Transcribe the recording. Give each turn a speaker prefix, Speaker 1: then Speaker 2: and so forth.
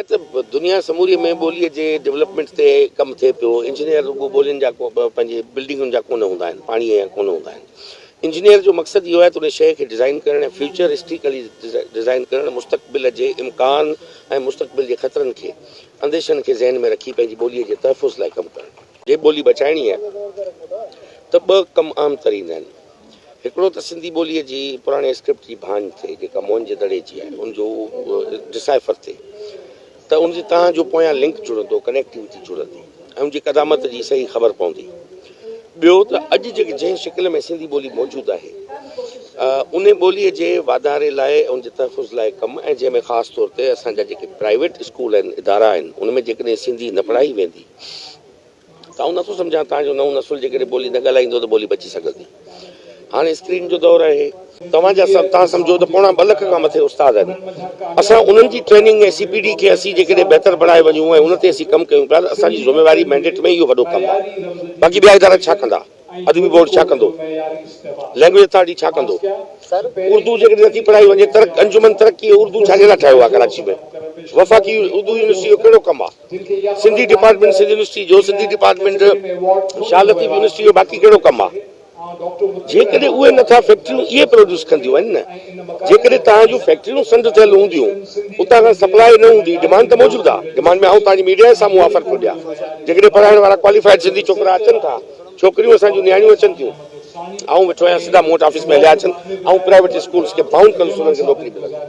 Speaker 1: آهي ته دنيا سموريء ۾ ٻوليء جي ڊولپمينٽ تي ڪم ٿئي پيو. انجنيئر رڳو ٻولين جا پنهنجي بلڊنگن جا ڪونه هوندا آهن، پاڻيء جا ڪونه هوندا آهن. انجنيئر جو مقصد اهو آهي ته ان شيء کي ڊزائين ڪرڻ ۽ فيوچرسٽيڪلي ڊزائين ڪرڻ، مستقبل جي امڪان ۽ مستقبل جي خطرن کي، انديشن کي ذهن ۾ رکي پنهنجي ٻوليء جي تحفظ لاء ڪم ڪرڻ. جي ٻولي بچائڻي آهي ته ٻه ڪم عام ترين آهن. هڪڙو ته سنڌي ٻوليء جي پراڻي اسڪرپٽ جي ڀاڃ ٿئي، جيڪا موهن جي دڙي جي آهي، ان جو ڊسائفر ٿئي ته ان جي تهان جو پويان لنڪ جڙندو، ڪنيڪٽيوٽي جڙندي ۽ ان جي قدامت جي صحيح خبر پوندي. ٻيو ته اڄ جيڪي جنهن شڪل ۾ سنڌي ٻولي موجود آهي، ان ٻوليء جي واڌاري لاء ۽ ان جي تحفظ لاء ڪم ۽ جنهن ۾ خاص طور تي اسان جا جيڪي پرائيويٽ اسڪول آهن، ادارا آهن، ان ۾ جيڪڏهن سنڌي نه پڙهائي ويندي ته آئون نٿو سمجهان توهان جو نئون نسل جيڪڏهن ٻولي نه ڳالهائيندو ته ٻولي بچي سگهندي. هاڻي اسڪرين جو دور آهي. توهان جا توهان سمجهو ته پوڻا ٻه لک کان مٿي استاد آهن. اسان انهن جي ٽريننگ ۽ سي پي ڊي کي اسين جيڪڏهن بهتر بڻائي وڃون ۽ ان تي اسين ڪم ڪيون پيا ته اسان جي ذميواري مينڊيٽ ۾ اهو وڏو ڪم آهي. باقي ٻيا ادارا ڇا ڪندا؟ ادبي بورڊ ڇا ڪندو؟ لينگويج اٿارٽي ڇا ڪندو؟ اردو جيڪڏهن نٿي پڙهائي وڃي ترڪ انجمن ترقي اردو ڇا جي لاء ٺاهيو آهي ڪراچي ۾ وفاقي اردو يونيورسٽي جو ڪهڙو ڪم آهي؟ سنڌي ڊپارٽمينٽ سنڌ يونيورسٽي جو، سنڌي ڊپارٽمينٽ شاهه لطيف يونيورسٽي جو باقي ڪهڙو ڪم آ؟ جيڪڏهن اهي نٿا فيڪٽريون اهي پروڊيوس ڪنديون آهن نه جيڪڏهن توهان جون فيڪٽريون سنڍ ٿيل هونديون اتان کان سپلاء نه هوندي ڊمانڊ ته موجود آ ڊمانڊ ۾ آئون توهان جي ميڊيا جي سامهون آفر ٿو ڏيان جيڪڏهن پڙهائڻ وارا ڪواليفائيڊ سنڌي ڇوڪرا اچن ٿا ڇوڪريون اسان جون نياڻيون اچن ٿيون آئون ويٺو آهيان سڌا مون وٽ آفيس ۾ هليا اچن آئون پرائيويٽ اسڪولس کي بائونڊ ڪندس انهن کي نوڪري ملندي.